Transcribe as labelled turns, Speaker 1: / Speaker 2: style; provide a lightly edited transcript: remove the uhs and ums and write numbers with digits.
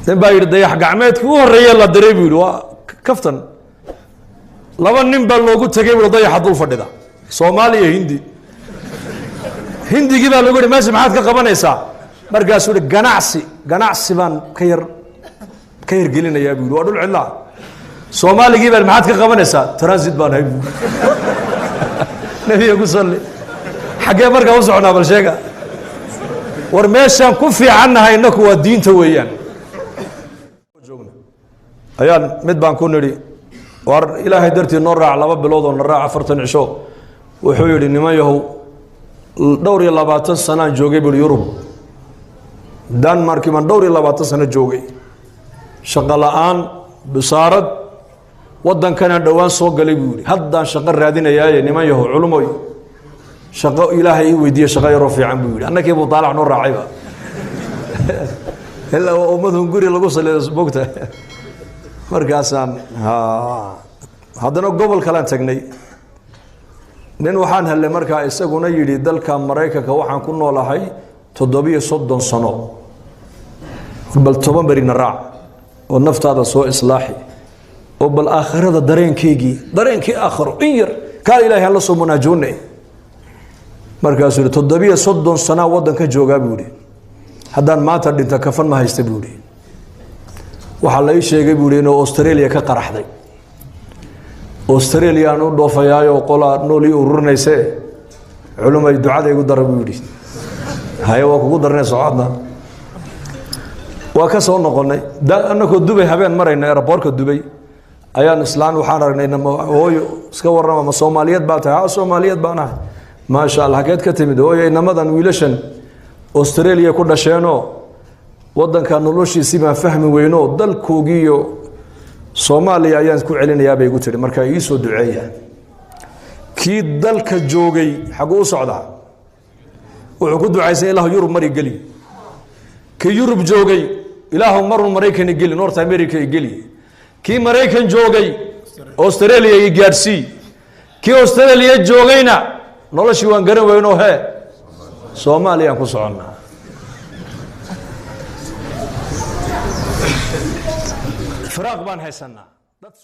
Speaker 1: Nin baa yidhi dayax gacmeedkii u horreeye la diray buu yidhi, waa kaftan. Laba nin baa loogu tegay buu dayaxa dul fadhida, Soomaaliya, Hindi. Hindigii baa loogu yihi, meesha maxaad ka qabanaysaa? Markaasuu yihi, ganacsi, ganacsi baan ka yar ka hirgelinayaa buu yidhi, waa dhul cidlaa. Soomaaligii baa, maxaad ka qabanaysaa? Transit baan hay buu. Nebiga ku salli. Xaggee markaa u soconaa? Bal sheega. War meeshaan ku fiicannahay innaku waa diinta weeyaan. Ayaan mid baan ku nidhi, war Ilaahay dartii noo raac, 2 bilood oo na raac, 40 cisho. Wuxuu yidhi, niman yahow, dhowr iyo labaatan sanaan joogay bui Yurub, Denmarki baan dhowr iyo labaatan sano joogay, shaqo la'aan, bisaarad, waddankanaan dhowaan soo galay buu yihi, haddaan shaqo raadinayaaye, niman yahow culumoy, shaqo Ilaahay ii weydiiye, shaqo yaroo fiican buu yihi. Annakii buu daalac noo raacayba, ilaa waa ummad hunguri lagu salido mogta. Markaasaan haddana gobol kalean tagnay. Nin waxaan helnay markaa isaguna yidhi, dalka Maraykanka waxaan ku noolahay 37 sano, bal 10 berina raac oo naftaada soo islaaxi, oo bal aakhirada dareenkeygii, dareenkii aakhiro in yar kaa Ilahay hala soo munaajoone. Markaasuu yihi, 37 sanaa waddanka joogaa buu yihi, haddaan maanta dhinta kafan ma haysta buu yihi. Waxaa la ii sheegay buu yihi inuu Australia ka qaraxday, Australia aan u dhoofayaayo, qolaa nool ii ururinayse, culumay ducada igu dara buu yidhi. Haye, waa kugu darnay socodna. Waa ka soo noqonnay. Annakoo Dubay habeen marayna, airportka Dubay, ayaan islaan waxaan aragnay, hooyo iska warrama, ma Soomaaliyeed baa tahay? Ha, Soomaaliyeed baan ahay. Maasha Allah, hakeed ka timid hooyo? Inamadan wiilashan Australia ku dhasheenoo waddanka noloshiisii baan fahmi weyno, dalkoogiiyo Soomaaliya ayaan ku celinayaa bay igu tihi, markaa ii soo duceeya. Kii dalka joogay xaguu u socdaa? Wuxuu ku ducaysay, Ilahu Yurub mari geli. Kii Yurub joogay, Ilaahu marun Maraykan geli, North America geli. Kii Maraykan joogay, Australia i gaadhsii. Kii Australia joogayna, noloshii waan garan weyno, he Soomaaliyaan ku soconnaa. Firaaq baan haysanaa dad.